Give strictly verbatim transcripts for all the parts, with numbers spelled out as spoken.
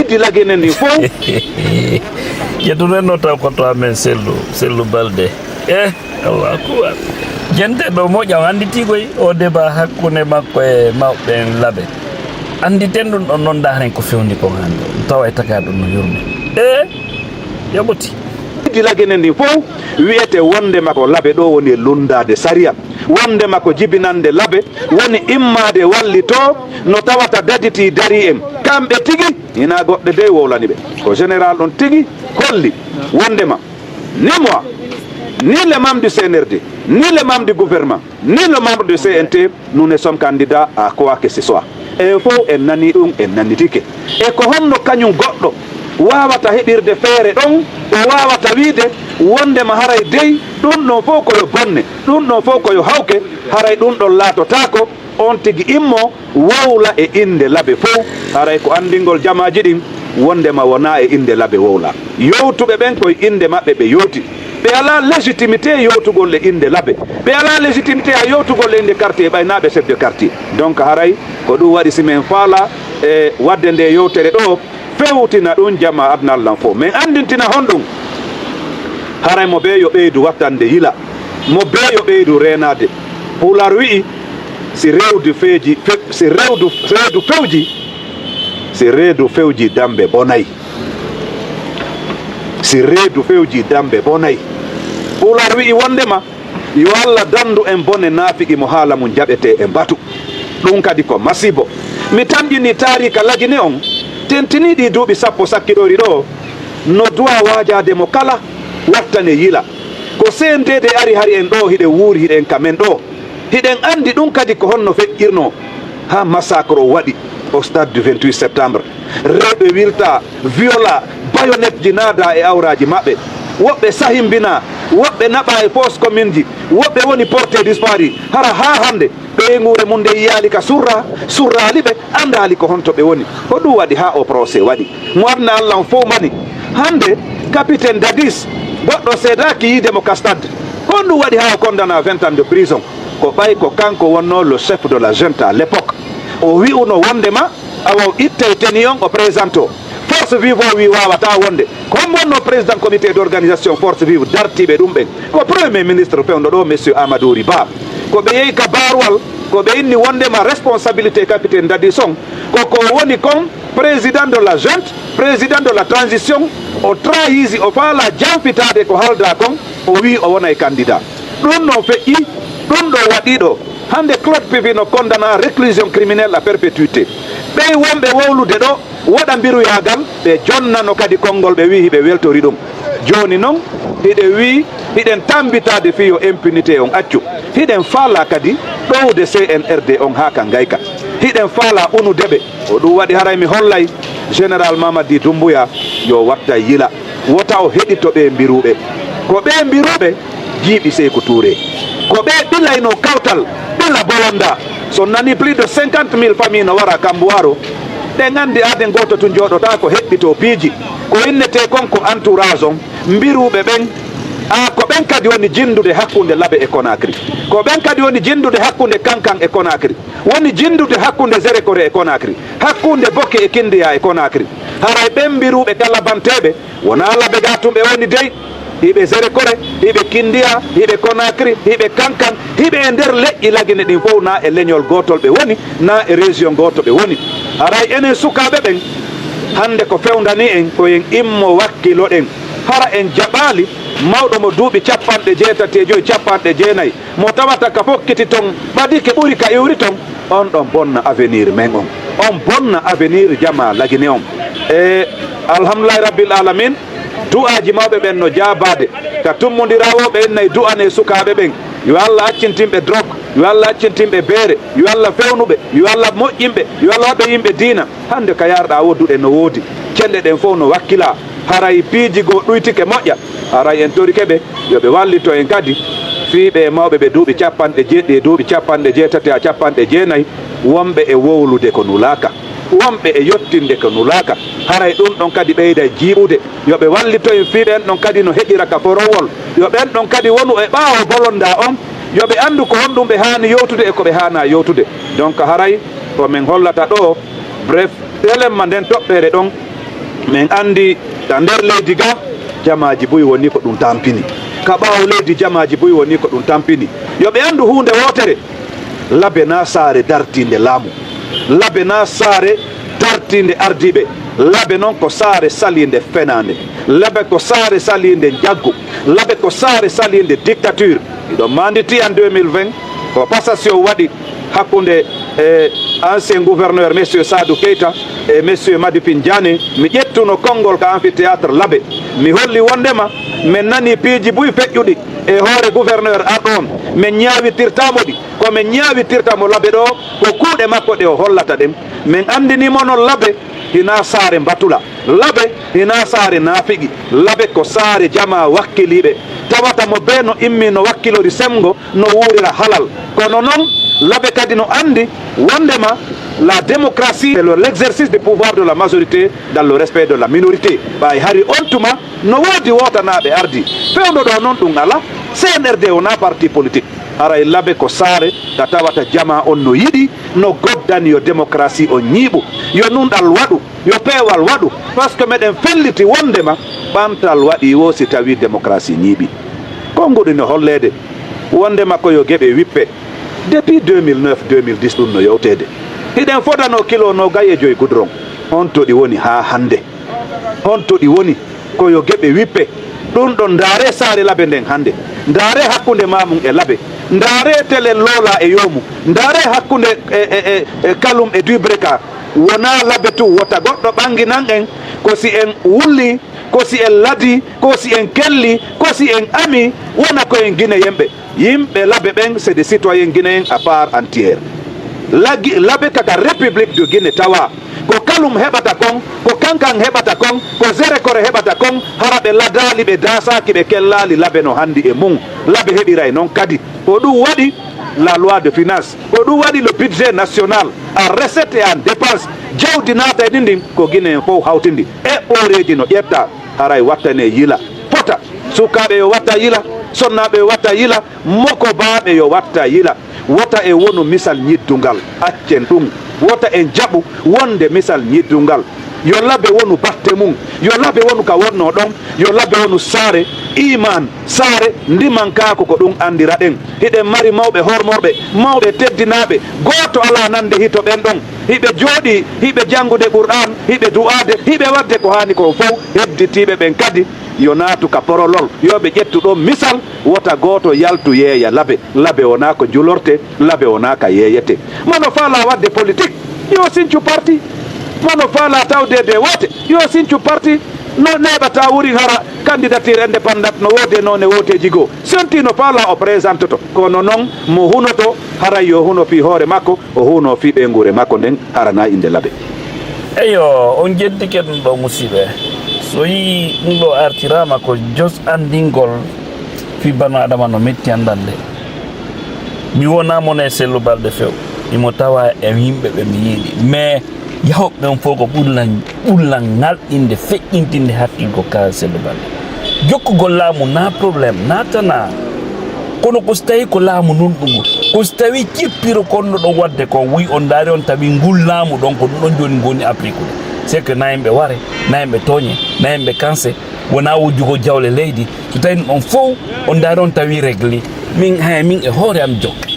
Ti lagene ni fof. Ƴettuɗen no taw ko to amen Sellu, Sellu Balde. Eh, Allahu akbar. Jente ɗo moƴƴa, on annditi koy o débat hakkunde makko e mawɓe en Labe. Annditen ɗum ɗon noon, ndaren ko fewndi kon hannde. Tawa e taga ɗum no yurmi. Eh, yoɓoti. Ti lagene ni fof wiyete wonde makko Labe ɗo woni e lunndaade sariya. Wonde makko jibinande Labe woni immaade wallito no tawata daditi dari en. Kamɓe tigi Hina goɗɗe dey wowlani ɓe. Ko général ɗon tigi holli wondema ni moi, ni les membres du C N R D, ni les membres du gouvernement, ni les membres du C N T, nous ne sommes candidats à quoi que ce soit. En fof en nani ɗum, en nannitike. E ko honno kañum goɗɗo wawata heɓirde feere ɗon, o wawata wiide wondema haray dey ɗum ɗon fof ko yo bonne, ɗum ɗon fof ko yo hawke, haray ɗum ɗon laatotaako on tigi immo wowla e innde Labe fof, haray ko anndingol jamaaji ɗin wondema wonaa e innde Labe wowla. Yowtuɓe ɓen koye innde maɓɓe ɓe yowti. Ɓe alaa légitimité yowtugol e innde Labe. Ɓe alaa légitimité a yowtugol e innde quartier, ɓay naa ɓe chef de quartier. Donc haray ko ɗum waɗi si men faala e waɗde nde yewtere ɗo, fewtina ɗum jamaa aduna Allan fof. Men anndintina honɗum? Haray mo bee yo ɓeydu wattande yila. Mo bee yo ɓeydu reenaade. Pulaar wi'i, si rewdu feeji, fe-, si rewdu, reedu fewji, si reedu fewji, dammbe bonay. Si reedu fewji, dammbe bonay. Pulaar wi'i wondema, yo Alla danndu en bone naafiki mo haala mum jaɓetee e mbatu. Ɗum kadi ko masiibo. Mi tamƴinii taariika Lagine on, tentinii ɗii duuɓi sappo sakkiɗori ɗoo, no duwaa waajaade mo kala, wattane yila. Ko C N D D ari hari en ɗoo, hiɗen wuuri, hiɗen ka men ɗoo. Hiɗen anndi ɗum kadi ko honno feƴƴirnoo haa massacre o waɗi au stade du vingt-huit septembre. Rewɓe wiltaa, violaa, bayonettes ji naadaa e awraaji maɓɓe. Woɓɓe sahimbinaa, woɓɓe naɓaa e fosse commune ji, woɓɓe woni porté disparu. Hara haa hannde, ɓeynguure mum nde yiyaali ka surraa, surraali ɓe, anndaali ko honto ɓe woni. Ko ɗum waɗi haa o procès waɗi. Mo aduna Alla on fof mani. Hannde, capitaine Dadis, goɗɗo seedaaki yiide mo ka stade. Ko honɗum waɗi haa o condamné vingt ans de prison? Ko ɓay ko kanko wonnoo le chef de la junte à l'époque. O wi'uno wondema, awa o ittay tenue on o présente o. Force Vive o wi waawataa wonde. Ko hombo wonnoo président comité d'organisation Force Vive dartiiɓe ɗum ɓen? Ko premier ministre fewndo ɗo, monsieur Amadou Ry Ba. Ko ɓe yehi ka Barwal, ko ɓe inni wondema responsabilité capitaine Dadis on, ko ko woni kon président de la junte, président de la transition, o trahisi, o faala janfitaade ko haaldaa kon, o wi o wonay candidat. Ɗum no feƴƴi, ɗum ɗo waɗi ɗo. Hannde Claude Pivi no condamné à réclusion criminelle à perpétuité. Ɓey wonɓe wowlude ɗo, waɗa mbiruyaagal, ɓe jonnano kadi konngol, ɓe wi'i hiɓe weltori ɗum. Jooni non, hiɗen wi'i, hiɗen tammbitaade fii yo impunité on accu. Hiɗen faalaa kadi ɗowde C N R D on haa ka ngayka. Hiɗen faalaa unude ɓe. Ko ɗum waɗi haray mi hollay Général Mamadi Doumbouya yo wattay yila. Wota o heɗito ɓee mbiruɓe. Ko ɓee mbiruɓe Jiiɓi Seyku Tuure. Ko ɓee ɓilaynoo kawtal, ɓila bolonda. So nani plus de cinquante mille famille no wara Kambuwaaro, ɗen anndi aaden gooto tun jooɗotaako heɓɓitoo piiji. Ko innetee kon ko entourage on, mbiruɓe ɓen. A, ko ɓen kadi woni jinndude hakkunde Labe e Conakry. Ko ɓen kadi woni jinndude hakkunde Kankan e Conakry. Woni jinndude hakkunde Zerekore e Conakry. Hakkunde Boke e Kindiya e Conakry. Haray ɓen mbiruɓe kalabanteeɓe, wonaa Labe gaa tun ɓe woni dey. Hiɓe Zerekore, hiɓe Kindiya, hiɓe Conakry, hiɓe Kankan, hiɓe e nder leƴƴi Lagine ɗin fow, naa e leñol gootol ɓe woni, naa e région gooto ɓe woni. Haray enen sukaaɓe ɓen, hannde ko fewndanii en, ko en immo wakkiloɗen. Hara en jaɓaali mawɗo mo duuɓi capanɗe jeetati e joy, capanɗe jeenay, mo tawata ka fokkiti ton ɓadike ɓuri ka iwri ton, on ɗon bonna avenir men on. On bonna avenir jamaa Lagine on. E alhamdulillahi rabbil alamin, du'aaji mawɓe ɓen no jaabaade. Ka tummondiraa woo ɓe innay du'anee sukaaɓe ɓen. Yo Alla accintinɓe drog, yo Alla accintinɓe beere, yo Alla fewnuɓe, yo Alla moƴƴinɓe, yo Alla waɗɓe yimɓe diina. Hannde ka yarɗaa wodduɗe no woodi, cenɗe ɗen fow no wakkilaa. Haray piiji goo ɗuytike moƴƴa. Haray en torike ɓe, yo ɓe wallito en kadi. Fii ɓee mawɓe ɓe duuɓi capanɗe jeeɗiɗi e duuɓi capanɗe jeetati haa capanɗe jeenay, wonɓe e wowlude ko nulaaka, wonɓe e yottinde ko nulaaka. Haray ɗum ɗon kadi ɓeyday jiiɓude. Yo ɓe wallito en fii ɓen ɗon kadi no heƴira ka forowol. Yo ɓen ɗon kadi wonu e ɓaawo bolonda on. Yo ɓe anndu ko honɗum ɓe haani yowtude e ko ɓe haanaa yowtude. Donc haray ko men hollata ɗoo, bref, telemma nden toɓɓere ɗon, Min anndi ka nder leydi ga, jamaaji buy woni ko ɗum tampini. Ka ɓaawo leydi, jamaaji buy woni ko ɗum tampini. Yo ɓe anndu huunde wootere. Labe na saare dartiinde laamu. Labe na saare dartiinde ardiiɓe. Labe noon ko saare saliinde fenaande. Labe ko saare saliinde njaggu. Labe ko saare saliinde dictature. Miɗo maanditi en deux mille vingt, ko passation waɗi hakkunde e ancien gouverneur, monsieur Sadou Keita, e monsieur Madhupine Diané. Mi ƴettuno konngol ka amphithéâtre Labe. Mi holli wonndema min nani piiji buy feƴƴuɗi e hoore gouverneur arɗo on. Min ñaawitirtaa mo ɗi. Ko min ñaawitirta mo Labe ɗo, ko kuuɗe makko ɗe o hollata ɗen. Min anndini mo noon Labe hinaa saare mbatula. Labe hinaa saare naafiqi. Labe ko saare jamaa wakkiliiɓe. Tawata mo bee no immi no wakkilori semgo, no wuurira halal. Kono noon, Labe kadi no anndi wonndema la démocratie, c'est le, l'exercice du pouvoir de la majorité dans le respect de la minorité. Ɓay hari on tuma, no woodi wootanaaɓe ardi. Fewndo ɗo noon ɗum alaa. C N R D wonaa parti politique. Haray Labe ko saare ka tawata jamaa on no yiɗi, no goddani yo démocratie on ñiiɓu, yo nunɗal waɗu, yo peewal waɗu, parce que meɗen felliti wonndema ɓantal waɗii woo si tawii démocratie ñiiɓii. Konnguɗi no holleede wonndema ko yo geɓe wippe. Depuis deux mille neuf, deux mille dix ɗum no yewteede. Hiɗen fodanoo kilo noogay e joy goudron. On to ɗi woni haa hannde? Honto ɗi woni? Ko yo geɓe wippe. Ɗum ɗon, ndaaree saare Labe nden hannde. Ndaaree hakkunde maamum e Labe. Ndaaree tele Loola e yoomu. Ndaaree hakkunde e, e, e, e Kalum e Dubreka. Wonaa Labe tun, wota goɗɗo ɓannginan en. Ko si en wullii, ko si en ladii, ko si en kellii, ko si en amii, wona ko en Gineyemɓe. Yimɓe Labe ɓen, c'est des citoyens guinéens à part entière. Lagi-, Labe kaka République de Guinée tawa. Ko Kalum heɓata kon, ko Kankan heɓata kon, ko Zerekore heɓata kon, hara ɓe ladaali, ɓe daasaaki, ɓe kellaali Labe no hanndi e mum. Labe heɓiray non kadi. Ko ɗum waɗi la loi de finance. Ko ɗum waɗi le budget national, en recette et en dépense. Jawdi naatayɗi ndin, ko Guinée en fof hawtindi. Eɓɓooreeji no ƴetta, haray wattanee yila. Fota. Sukaaɓe yo watta yila, sonnaaɓe yo watta yila, mokobaaɓe yo watta yila. Wota en wonu misal ñiddungal. Accen ɗum. Wota en jaɓu wonde misal ñiddungal. Yo Labe wonu batte mum. Yo Labe wonu ka wonnoo ɗon. Yo Labe wonu saare iimaan, saare ndimankaaku, ko ɗum anndiraɗen. Hiɗen mari mawɓe hormorɓe, mawɓe teddinaaɓe. Gooto alaa nande hito ɓen ɗon. Hiɓe jooɗii, hiɓe janngude Qur'aan, hiɓe du'aade, hiɓe waɗde ko haani kon fow. Hedditiiɓe ɓen kadi yo naatu ka porolol, yo ɓe ƴettu ɗon misal, wota gooto yaltu yeeya Labe. Labe wonaa ko njulortee, Labe wonaa ka yeeyetee. Mo no faalaa waɗde politik, yo sincu parti. Mo no faalaa tawde e woote, yo sincu parti. No neeɓataa wurin hara candidature indépendante no woodi e noone wooteeji goo. Si on tii no faalaa o présentoto, kono non mo hunoto, haray yo huno fii hoore makko, o huno fii ɓeynguure makko nden, hara na innde Labe. Eyo, on jettike ɗum ɗo, musiɓɓe. So yii ɗum ɗo artiraama ko jos anndingol fii Banu Adama no metti anndande. Mi wonaa mo ne Sellu Balde few. Imo tawa e yimɓe ɓe mi yiɗi. Mais yahooɓe ɓen fof ko ɓulla, ɓulla ŋalɗinde, feƴƴintinde hakkil ko ka Sellu Balde. Jokkugol laamu na problème, na tana. Kono ko si tawi ko laamu nunɗugu, ko si tawi cippiro konno ɗon waɗde ko, wuy on ndaari on tawi ngul laamu ɗon ko ɗum ɗon jooni ngoni appliqude. C'est que na yimɓe ware, na yimɓe tooñe, na yimɓe kanse, wona wujjugol jawle leydi. So tawi ɗum ɗon fof on ndaari on tawi régli, min, hay min e hoore am jokka.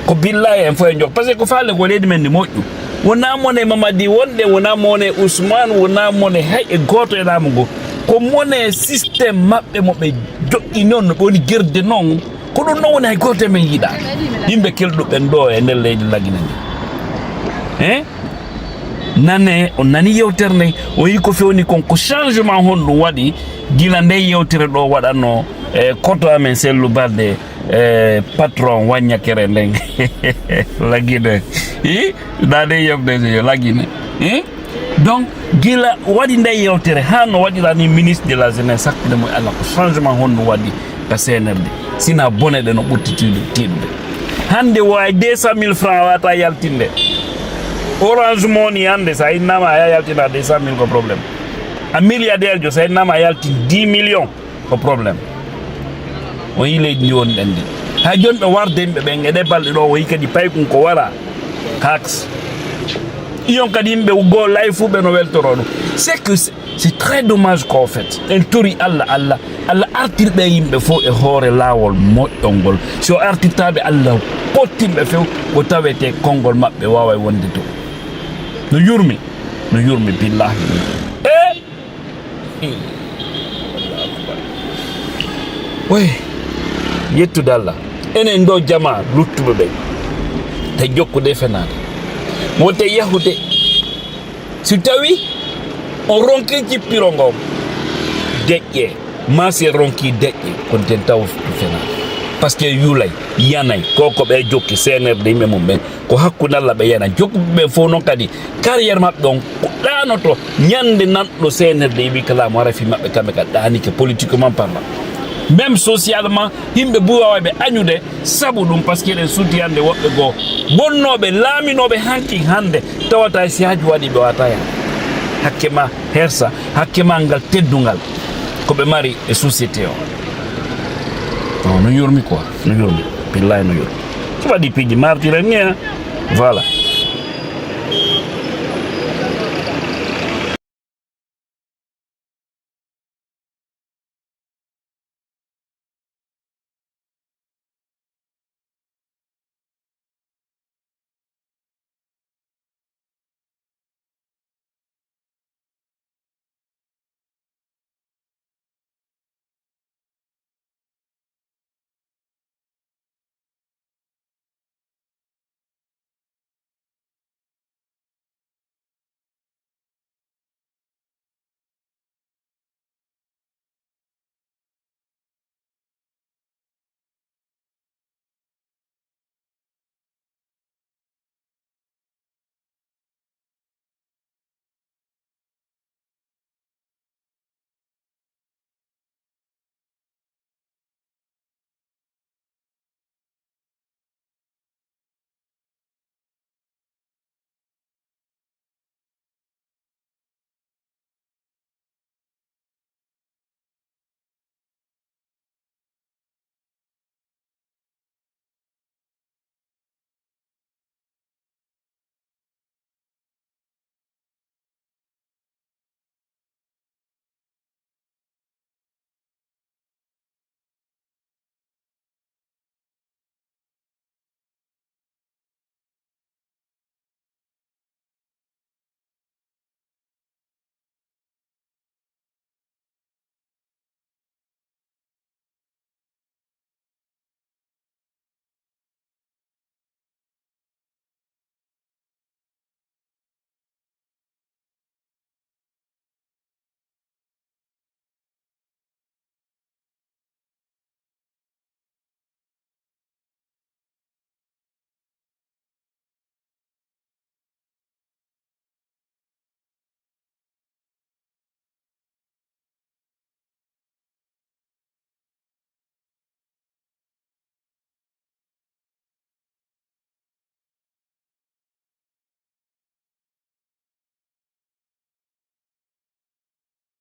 Ko billahi en fof en jokka. Parce que ko faale ko leydi men ndi moƴƴu. Wona mone Mamadi wonde, wona mone Ousmane, wona mone hay e gooto e laamu ngu. Ko mone système maɓɓe mo ɓe joƴƴini on, no ɓe woni gerde noon. Ko ɗum noon woni hay gooto e men yiɗa. Yimɓe kelɗuɓe ɓen ɗo e nder leydi Lagine ndi. Hein? Nane, on nani yewtere nden, o yii ko fewni kon, ko changement honɗum waɗi gila nden yewtere ɗo waɗanno e koto amen Sellu Balde, e patron waññakere nden. Lagine. I? Nane yewtere yo Lagine. I? Donc, gila waɗi nden yewtere, haa no waɗira ni ministre de la jeunesse, hakkunde mum e Allah, ko changement honɗum waɗi ka C N R D? Sina bone ɗe no ɓurti tiiɗu-, tiiɗude. Hannde wo ay deux cent mille francs wata yaltinde. Orange Money hannde, so a innama a yaha yaltina deux cent mille ko problème. A milliardaire jo, so a innama a yaltin dix millions ko problème. O yii leydi ndi woni ɗen ndi. Hay jooni ɓe warde yimɓe ɓen e ɗe balɗe ɗo, o yii kadi paykun ko wara. Haks. Iyon kadi yimɓe goo lay fuu ɓe no weltoro ɗum. C'est que c'est, c'est très dommage ko fait. En tori Allah, Allah, Allah artir ɓe yimɓe fof e hoore laawol moƴƴol ngol. Si o artirtaaɓe Allah pottimɓe few, ko tawetee konngol maɓɓe waaway wonde dow. No yurmi, no yurmi billahi. E Way, yettude Allah. Enen ɗo jama luttuɓe ɓen. Te jokkude e fenaade. Wonte yahude. Si tawi on ronki jippiro ngo deƴƴe, maa si en ronki deƴƴe, konten taw fenaade. Parce que yulay, yanay, ko ko ɓe jokki C N R D yimɓe mum ɓen. Ko hakkunde Allah ɓe yana. Jokkuɓe ɓen fof noon kadi, carrière maɓɓe on ɗaanoto ñande nanɗo C N R D wi kala mo ara fi maɓɓe kamɓe ka ɗaanike politiquement parlant. Même socialement, yimɓe buy waaway ɓe añude sabu ɗum, parce que eɗen suddi hannde woɓɓe goo bonnooɓe, laaminooɓe hanki hannde, tawata si haaju waɗi ɓe wata yaha. Hakke ma hersa, hakke ma ngal teddungal ko ɓe mari e société o. No, no yurmi quoi, no yurmi. Billahi no yurmi. Ko waɗi piiji martire ni, hein? Voilà.